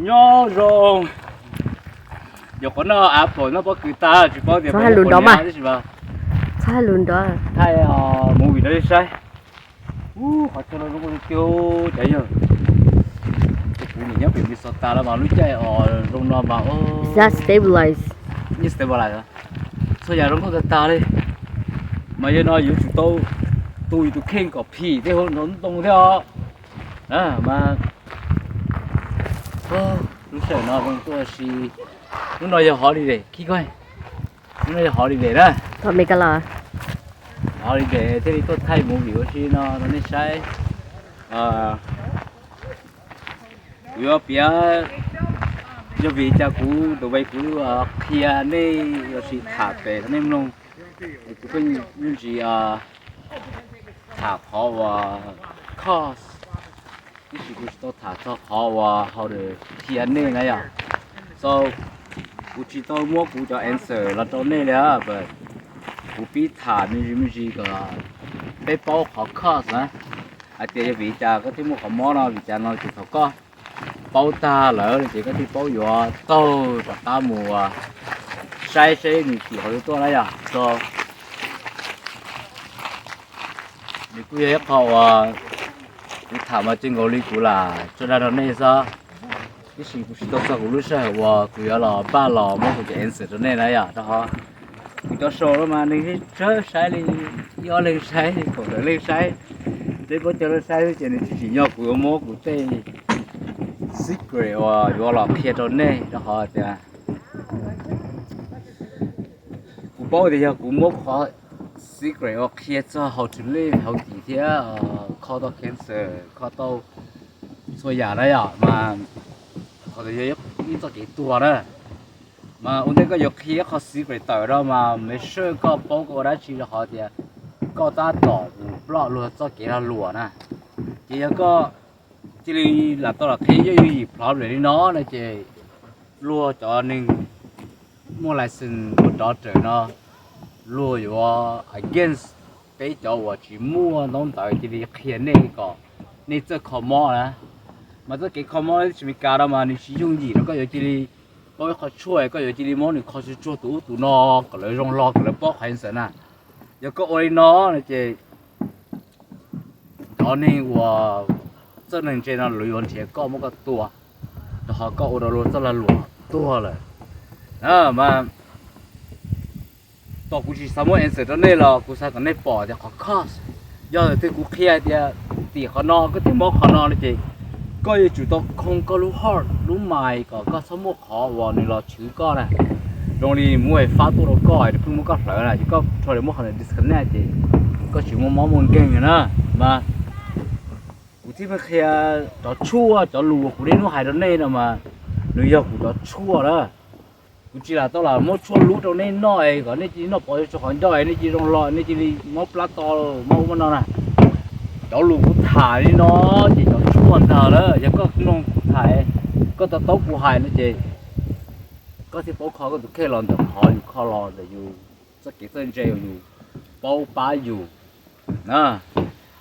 Nyob zoo. Yog qhov no apple no pob kws tag tsis paub tias txhob hais lus nrov mas, txhob hais lus nrov, thaij movie rau nej saib. Ub, qhov chaw no zoo nkauj tiag tiag cov yawg. Kuv nim nyob pem Minnesota los mas lub caij os zoo no mas stabilize, yeej stabilize. Txhua yam zoo nkauj tag tag li. Mas yog no yuav tsum tau tu yus tus kheej kom phim tej hauv ntoo thiab os. Mas lub sij hawm no zoo tuaj si. Lub no yog holiday, khib koj. Lub no yog holiday na. Holiday thiaj li tuaj thaij movie ua si no rau nej saib. Kuv yuav piav yog vim cas kuv tus vej kuv qhia nej los sis tham pem rau nej mloog. Kuv pheej me ntsis tham qhov uas cost, tab sis kuv tsis tau tham txog qhov uas how to qhia nej na yom. So kuv tsis tau muab kuv cov answer los rau nej li, but kuv pib tham me ntsis me ntsis kom peb paub qhov cost na. Hais tias yog vim li cas koj thiaj muaj qhov mob no, vim li cas no, ces thaum koj paub tag lawm ces koj thiaj paub yuav taug rov qab mus saib seb nws tim qhov twg tuaj na yom. So nws kuj yog ib qho uas kuv tham mas tsis nkaus li kuv lam tso dag rau nej xwb, tab sis kuv tsis tau txog kuv lub sij hawm uas kuv yuav los npaj los muab kuv cov answer rau nej na yom. Rau qhov kuv cov show no mas neeg tsawg saib li, ib ob leeg saib, kaum tawm leej saib, peb plaub caug leej saib xwb ces nws tsis tsim nyog kuv yuav muab kuv tej secret uas yuav los qhia rau nej, rau qhov tias kuv paub tias yog kuv muab qhov secret uas qhia txog how to live healthy thiab kho tau cancer, kho tau txhua yam na yom, mas qhov ntawd yog ib txoj kev tuag na. Mas ua ntej koj yuav qhia qhov secret tawm no mas make sure koj paub koj ua dab tsi, rau qhov tias koj tab tom mus ploj luag txoj kev lag luam na. Ces yog koj cia li lam tau los qhia yooj yooj yim problem li no no ces luag cov neeg muaj license, muaj doctor no, luag yuav against peb cov uas tsis muaj ntaub ntawv cia li qhia nej kom nej txawj kho mob na. Mas txoj kev kho mob tsis Meskas no mas nws tsis yooj yim rau koj yuav cia li paub ib qho tshuaj koj yuav cia li muab nws kho tsuag tsuag tus ub tus no kom lawv zoo hlo kom lawv paub qhov answer na. Yog koj ua li no no ces cov neeg uas txawj neeg ntse no lawv yuav nrhiav koj muab koj tua, rau qhov koj ua rau luag txoj lag luam tuag lawm. Mas tos kuv tsis xav muab answer rau nej los kuv xav kom nej pom tias qhov cost, yog tias twg kuv qhia tias tim qhov no koj thiaj mob qhov no no ces koj yuav tsum tau khoo koj lub heart lub mind kom koj txhob muaj qhov uas nws los chwv koj na. Zoo li muab fab tuaj rau koj nws pheej muab koj hlawv na ces koj tsuas li muab qhov ntawd disconnect ces koj tsis muaj mob muaj nkeeg na. Mas kuv thiaj qhia cov tshuaj cov lus kuv niaj hnub hais rau nej no mas nws yog kuv cov tshuaj na. Kuv tsis lam tau lam muab tshuaj lub rau nej noj es kom nej cia li noj pov tseg qhov ncauj es nej cia li zoo hlo, nej cia li mob plab to, mob ub mob no na. Cov lus kuv tham li no ces cov tshuaj ntag lawm. Yog koj mloog kuv tham, koj to taub kuv hais no ces koj thiaj paub kho koj tus kheej los ntawm qhov yus kho los ntawm yus txoj kev txawj ntse uas yus paub pab yus na.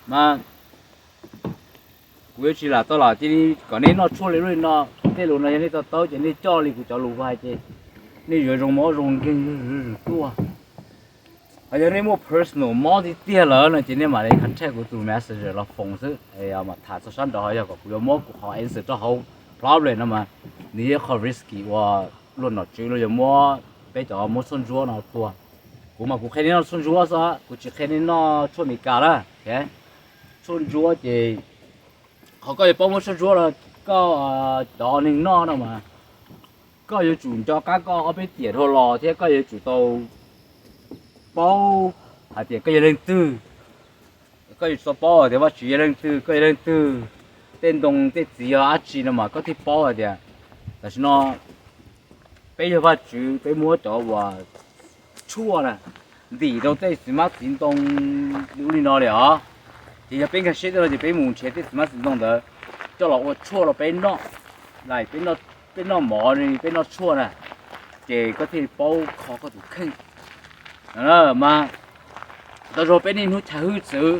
Mas kuv yuav tsis lam tau lam cia li kom nej noj tshuaj li lub li no. Tej lus no yog nej to taub ces nej coj li kuv cov lus hais ces nej yuav zoo mob zoo nkeeg zuj zus tuaj. Ho yog nej muaj personal mob tiag tiag lawm no ces nej mam li contact kuv tus messenger los foos xwb, mam tham txog sab nraud. Ho yog kom kuv yuav muab kuv qhov answer rau hauv problem no mas nws yog qhov risky uas luag nom tswv luag yuav muab peb cov muab tshuaj ntsuab no tua. Kuv mas kuv qhia nej noj tshuaj ntsuab xwb, kuv tsis qhia nej noj tshuaj Meskas na. Tshuaj ntsuab ces qhov koj yuav paub muab tshuaj ntsuab los koj cov neeg noj no mas koj yuav tsum nco qab koj ob peb tiam dhau los thiab koj yuav tsum tau paub hais tias koj yog leej twg. Koj yuav tsum tau paub tias Vajtswv yog leej twg, koj yog leej twg, tej ntoo tej txiv yog dab tsi no mas koj thiaj paub hais tias tam sim no peb yog Vajtswv, peb muab cov uas tshuaj na ntim rau tej txiv hmab txiv ntoo li ub li no li os. Ces yog peb nkag siab tej no ces peb mus nrhiav tej txiv hmab txiv ntoo ntawd coj los ua tshuaj rau peb noj, peb noj mov li peb noj tshuaj na, ces koj thiaj paub kho koj tus kheej. Mas tau zoo peb niaj hnub chaw hwj txwv,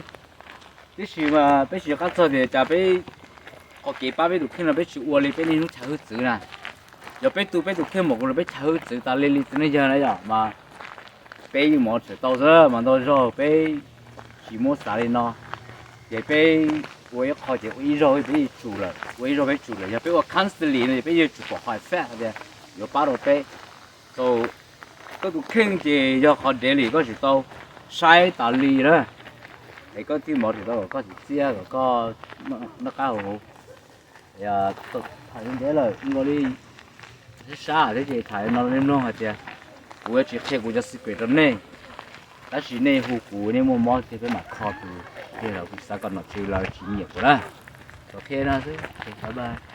tiam sis mas peb tsis nco qab txog tias cas peb Qhov kev pab peb tus kheej no peb tsis ua li peb niaj hnub chaw hwj txwv na. Yog peb tu peb tus kheej mas kuv los peb chaw hwj txwv tas li li txiv neej yawg na yom, mas peb yeej mov tseem tau xwb mas ntau zaug peb tsis muab xav li no. Ces peb ua ib qho ces ua ib zaug peb yeej tsum lawm, ua ib zaug peb tsum lawm. Yog peb ua constantly no ces peb yeej tsum pom qhov effect tias yuav pab rau peb. Koj tus kheej ces yog qhov daily koj tsis tau saib tas li na, es koj thiaj mov tseem tau kom koj txiv txiaj kom koj noj qab haus huv. Tham ntev lawm nkaus li, sab sab thiab ces tham no nej mloog hais tias kuv yuav tsis qhia kuv cov secret rau nej, tab sis nej hu kuv nej muaj mob kiag peb mam kho tus, kiag los kuv xav kom nom tswv lawv tsis nyiam kuv na. Tau qhia no xwb, bye bye.